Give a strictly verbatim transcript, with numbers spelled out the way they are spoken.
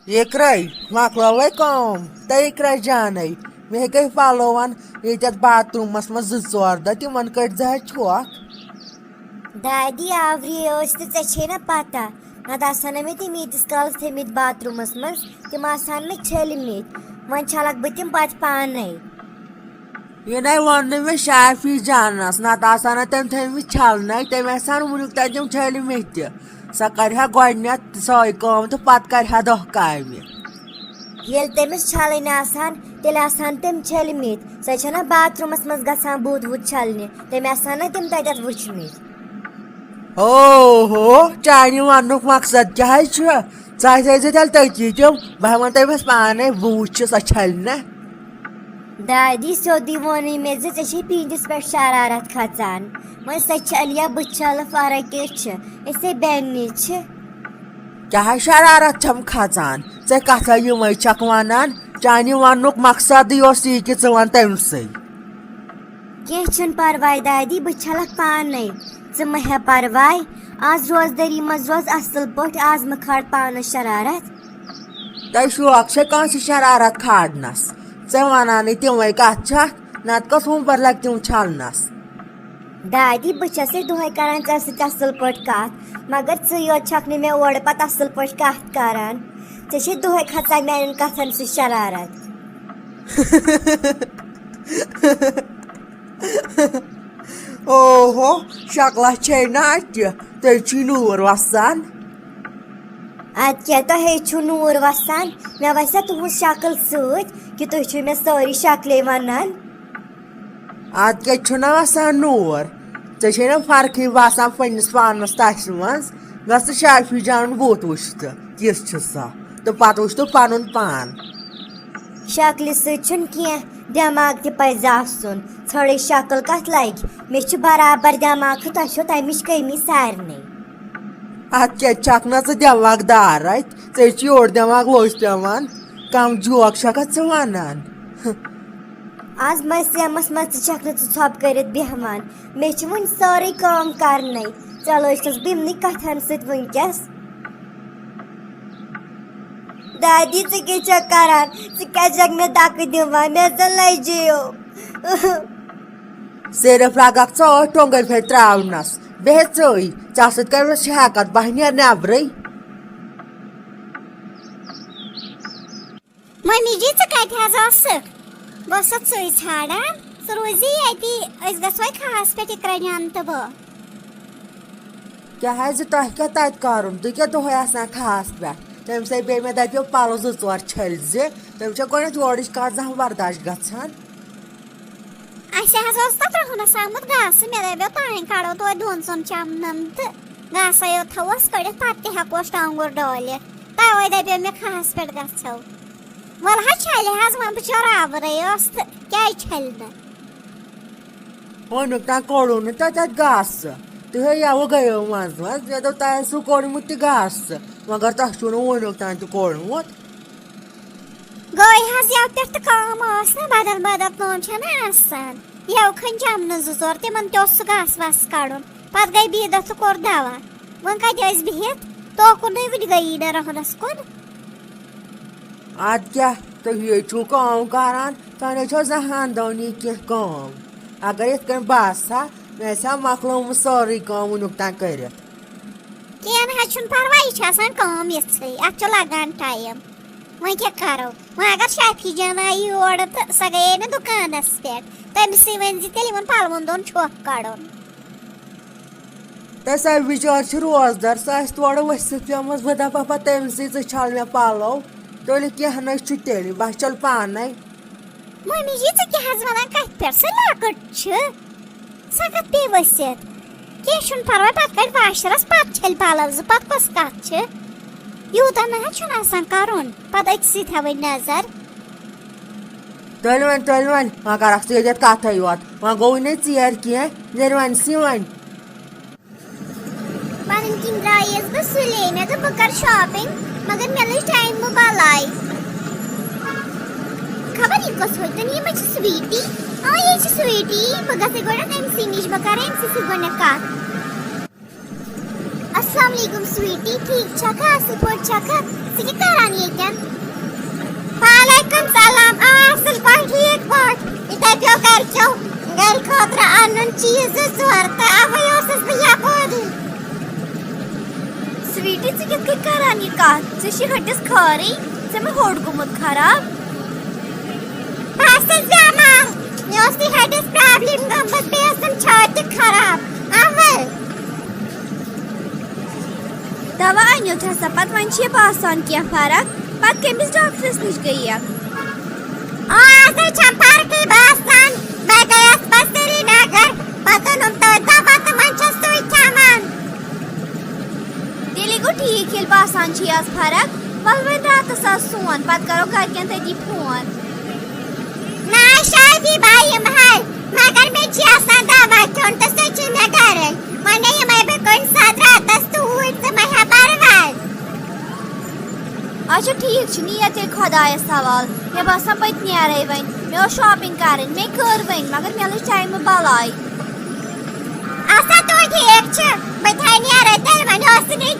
یِکرَے، مۄکلٲوٕے کٲم؟ تہٕ یِکرَے جانَے، مےٚ گٔے پَلوَن ییٚتٮ۪تھ باتھ روٗمَس منٛز زٕ ژور دۄہ، تِمَن کٔڑۍ زِ حظ چھۄکھ۔ دادی آوری ٲسۍ تہٕ ژےٚ چھے نہ پَتہ، نَتہٕ آسہٕ ہا نہٕ مےٚ تِم ییٖتِس کالَس تھٲومٕتۍ باتھ روٗمَس منٛز، تِم آسہٕ ہَن مےٚ چھٔلمٕتۍ۔ وۄنۍ چھَلَکھ بہٕ تِم پَتہٕ پانَے۔ یہِ نَے ووٚن نہٕ مےٚ شافی جانَس، نَتہٕ آسہٕ ہا نہٕ تٔمۍ تھٲومٕتۍ چھَلنَے، تٔمۍ آسہٕ ہَن وٕنیُک تام تِم چھٔلمٕتۍ تہِ۔ سۄ کَرِ ہا گۄڈٕنٮ۪تھ سۄے کٲم تہٕ پَتہٕ کَرِ ہا دۄہ کامہِ۔ ییٚلہِ تٔمِس چھَلٕنۍ آسہٕ ہَن، تیٚلہِ آسہٕ ہَن تِم چھٔلمٕتۍ۔ سۄ چھَنہ باتھ روٗمَس منٛز گژھان بُتھ وُتھ چھَلنہِ، تٔمۍ آسہٕ ہَن نہ تِم تَتٮ۪تھ وٕچھمٕتۍ۔ اوہو، چانہِ وننُک مقصد کیٛاہ حظ چھُ؟ ژٕ حظ ٲسۍ زِ تیٚلہِ تٔتی تِم، بہٕ ہا وَنہٕ تٔمِس پانے، بہٕ وٕچھِ سۄ چھَلہِ نہ۔ دادی، سیوٚدُے ووٚنُے مےٚ زِ ژےٚ چھے پیٖنتِس پٮ۪ٹھ شرارت کھژان۔ وۄنۍ سۄ چھَلہِ یا بہٕ چھَلہٕ، فرق کیٛاہ چھِ؟ أسے بیٚنہِ چھِ۔ کیٛاہ حظ شرارت چھَم کھژان؟ ژےٚ کَتھ ہا یِمَے چھَکھ وَنان؟ چانہِ وننُک مقصدٕے اوس یی کہِ ژٕ وَن تٔمۍ سٕے۔ کینٛہہ چھُنہٕ پرواے دادی، بہٕ چھلکھ پانے، ژٕ مہ ہےٚ پرواے۔ آز روزدٲری منٛز روز اصل پٲٹھۍ، آز مہ کھار پانس شرارت۔ تۄہہِ شوق چھےٚ کٲنٛسہِ شرارت کھارنس؟ ژےٚ ونانے تِمے کتھ چھکھ، نتہٕ کۄس ہُم پر لگہِ تِم چھلنس؟ دادی، بہٕ چھسے دۄہے کران ژےٚ سۭتۍ اصل پٲٹھۍ کتھ، مگر ژٕے یوت چھکھ نہٕ مےٚ اورٕ پتہٕ اصل پٲٹھۍ کتھ کران۔ ژےٚ چھے دۄہے کھژان میانٮ۪ن کتھن سۭتۍ شرارت۔ اوہو، شکلہ چھے نہ اتہِ، تیٚلہِ چھُے نوٗر وسان۔ ادٕ کیٛاہ تۄہے چھُو نوٗر وسان؟ مےٚ وسیا تُہنٛز شکل سۭتۍ کہِ تُہۍ چھِو مےٚ سٲری شکلے ونان؟ ادٕ کیٛاہ چھُنہ وسان نوٗر؟ ژےٚ چھے نہ فرقٕے باسان پننِس پانس تسہِ منٛز؟ گژھ ژٕ شافی جانُن بُتھ وٕچھ تہٕ کِژھ چھِ سۄ، تہٕ پتہٕ وٕچھ تہٕ پنُن پان۔ شکلہِ سۭتۍ چھُنہٕ کینٛہہ، دٮ۪ماغ تہِ پزِ آسُن۔ ژھٲرٕے شکل کتھ لگہِ؟ مےٚ چھُ برابر دٮ۪ماغ تہٕ تۄہہِ چھو تمِچ کٔمی سارنٕے۔ اتھ کیٛاہ چھکھ نہ ژٕ دٮ۪ماغ دار اتہِ؟ ژےٚ چھُے یورٕ دٮ۪ماغ لوٚژ پٮ۪وان۔ کم جوک چھکھا ژٕ ونان؟ از مسیمس منٛز تہِ چھکھ نہٕ ژٕ ژھۄپہٕ کٔرِتھ بیہوان۔ مےٚ چھِ وُنہِ سٲرٕے کٲم کرنَے۔ ژےٚ لٲجتھس بہٕ یِمنٕے کتھن سۭتۍ وُنکیٚس۔ دادی، ژٕ کیٛاہ چھکھ کران؟ ژٕ کیٛازِ چھکھ مےٚ دکہٕ دِوان؟ مےٚ زن لجیو۔ صرف لگکھ ژٕ ٲتھۍ ٹۄنٛگرِ پھِرِ تراونس۔ بیٚہہ ژٕے، ژےٚ سۭتۍ کر مےٚ شہاکت، بہٕ ہا نیرٕ نٮ۪برٕے۔ ممی جی، ژٕ کتہِ حظ ٲسٕکھ؟ بہٕ ٲسَتھ ژٕے ژھانڈان۔ ژٕ روٗزی ییٚتی، أسۍ گژھوے کھہَس پٮ۪ٹھ اِقرا جان تہٕ بہٕ۔ کیٛاہ حظ، تۄہہِ کیٛاہ تَتہِ کَرُن؟ تُہۍ کیٛاہ دۄہَے آسان کھہَس پٮ۪ٹھ؟ تٔمۍ سٕے بیٚیہِ مےٚ دَپیو پَلو زٕ ژور چھٔلۍ زِ، تٔمِس چھےٚ گۄڈٕنٮ۪تھ یورٕچ کَتھ زانٛہہ برداش گژھان۔ اَسہِ حظ اوس تَتھ رُہنَس آمُت گاسہٕ، مےٚ دَپیو تانۍ کَڑو توتہِ دۄن ژۄن چَمنَن تہٕ گاسَے یوت تھاووس کٔڑِتھ، پَتہٕ تہِ ہٮ۪کوس ٹانٛگُر ڈٲلِتھ۔ تَوَے دَپیو مےٚ کھہَس پٮ۪ٹھ گژھو۔ وَلہٕ حظ چھَلہِ حظ، وۄنۍ بہٕ چھَس آوُرے ٲس تہٕ کیٛازِ چھَلہِ نہٕ؟ وٕنیُک تام کوٚڑوُ نہٕ تۄہہِ تَتہِ گاسہٕ۔ تُہۍ ہے یَوٕ گٔیو منٛزٕ منٛزٕ، مےٚ دوٚپ تۄہہِ آسِوُ کوٚڑمُت تہِ گاسہٕ، مگر تۄہہِ چھُو نہٕ وٕنیُک تام تہِ کوٚڑمُت۔ گٔے حظ یَوٕ پٮ۪ٹھ تہٕ کٲم ٲس نہ، بدل بدل کٲم چھَنہ آسان۔ یَوٕ کھٔنۍ چَمنہٕ زٕ ژور، تِمَن تہِ اوس سُہ گاسہٕ واسہٕ کَڑُن۔ پَتہٕ گٔے بیٚیہِ دۄہ تہٕ کوٚر دَوا۔ وۄنۍ کَتہِ ٲسۍ بِہِتھ؟ توکُن نَے وٕنہِ گٔیی نہٕ رُہنَس کُن۔ اَدٕ کیٛاہ، تُہۍ یے چھِو کٲم کَران، تۄہہِ نَے چھو زانٛہہ اَندٲنی کینٛہہ کٲم۔ اگر یِتھ کٔنۍ باسہِ ہا، مےٚ آسہِ ہا مۄکلٲومٕژ سٲرٕے کٲم وٕنیُک تام کٔرِتھ۔ کینٛہہ نہ حظ چھُنہٕ پَرواے، یہِ چھِ آسان کٲم یِژھٕے، اَتھ چھُ لَگان ٹایم۔ وۄنۍ کیٛاہ کَرو؟ وۄنۍ اگر شافی جان آیہِ یورٕ تہٕ سۄ گٔیے نہٕ دُکانَس پٮ۪ٹھ، تٔمِسٕے ؤنۍ زِ تیٚلہِ یِمَن پَلوَن دۄن چھۄکھ کَڑُن۔ تہٕ سۄ بِچٲر چھِ روزدار، سۄ آسہِ تورٕ ؤسِتھ پیٚمٕژ، بہٕ دَپہٕ پَتہٕ تٔمۍ سٕے، "ژٕ چھَل مےٚ پَلو"، تُلہِ کینٛہہ نہٕ چھُ تیٚلہِ، بہٕ چھَل پانَے۔ مٔمی جی، ژٕ کیٛاہ حظ وَنان کَتھِ پٮ۪ٹھ؟ سۄ لۄکٕٹ چھِ، سۄ کَتھ پیٚیہِ ؤسِتھ؟ کینٛہہ چھُنہٕ پَرواے، پَتہٕ کَڑِ واشرَس، پَتہٕ چھَلہِ پَلو زٕ، پَتہٕ کۄس کَتھ چھِ؟ یوٗتاہ نہ حظ چھُنہٕ آسان کَرُن، پَتہٕ أکسٕے تھاوٕنۍ نظر۔ تُلہِ وۄنۍ، تُلہِ وۄنۍ، وۄنۍ کَرَکھ ژٕ ییٚتٮ۪تھ کَتھٕے یوت، وۄنۍ گوٚوُے نہٕ ژیر کینٛہہ، نیرِ وۄنۍ سٕے وۄنۍ۔ پنٕنۍ کِنۍ درٛایس بہٕ سُلے۔ مےٚ دوٚپ، بہٕ کرٕ shopping، مگر مےٚ لٔج time بلاے۔ خبر یہِ کۄس ہوٚتن، یہِ ما چھِ سویٖٹی؟ آ، یہِ چھِ سویٖٹی۔ بہٕ گژھٕ گۄڈٕنٮ۪تھ أمۍ سٕے نِش، بہٕ کرٕ أمۍ سٕے سۭتۍ گۄڈٕنٮ۪تھ کتھ۔ السلام علیکم سویٖٹی، ٹھیٖک چھکھا؟ اصل پٲٹھۍ چھکھا؟ ژٕ کیٛاہ کران ییٚتٮ۪ن؟ وعلیکم سلام، آ، اصل پٲٹھۍ، ٹھیٖک پٲٹھۍ۔ یہِ دَپیو گرِکیو، گرِ خٲطرٕ اَنُن چیٖز زٕ ژور، تہٕ اَوَے ٲسٕس بہٕ یَپٲری۔ سویٹی، ژٕ کِتھ کٔنۍ کران یہِ کتھ؟ ژےٚ چھُے ہٹِس خٲرٕے، ژےٚ ما ہوٚٹ گوٚمُت خراب؟ بہٕ ٲسٕس بٮ۪مار، مےٚ اوس یہِ ہٹِس پرابلم گٔمٕژ، بیٚیہِ ٲسٕم چھاتہِ خراب، اَوَے۔ دوا أنِو تھسا، پتہٕ وۄنۍ چھِ یہِ باسان کینٛہہ فرق۔ پتہٕ کٔمِس ڈاکٹرس نِش گٔیَکھ؟ آ، آز حظ چھَم فرقٕے باسان۔ بہٕ گٔیَس پتہٕ سرینگر، پتہٕ اوٚنُم تَتہِ دوا تہٕ وۄنۍ چھَس سُے کھٮ۪وان۔ تیٚلہِ گوٚو ٹھیٖک، ییٚلہِ باسان چھِ آز فرق۔ وَلہٕ وۄنۍ راتَس آز سون، پتہٕ کرو گرِکٮ۪ن تٔتی فون۔ نہ شایدی بہٕ یِمہٕ ہاے، مگر مےٚ چھِ آسان دوا کھیوٚن تہٕ سُہ چھُ مےٚ گرے۔ وۄنۍ یِمَے بہٕ کُنہِ ساتہٕ راتَس توٗرۍ، ژٕ مہ ہےٚ پرواے۔ اچھا ٹھیٖک چھُ، نیر تیٚلہِ خۄدایَس حوالہٕ۔ مےٚ باسان بہٕ تہِ نیرَے وۄنۍ، مےٚ ٲس shopping کَرٕنۍ، مےٚ کٔر وۄنۍ، مگر مےٚ لٔج ٹایمہٕ بَلاے۔ اَسا تُہۍ ٹھیٖک چھِ، بہٕ تہِ ہاے نیرَے تیٚلہِ، وۄنۍ ٲسٕے نہٕ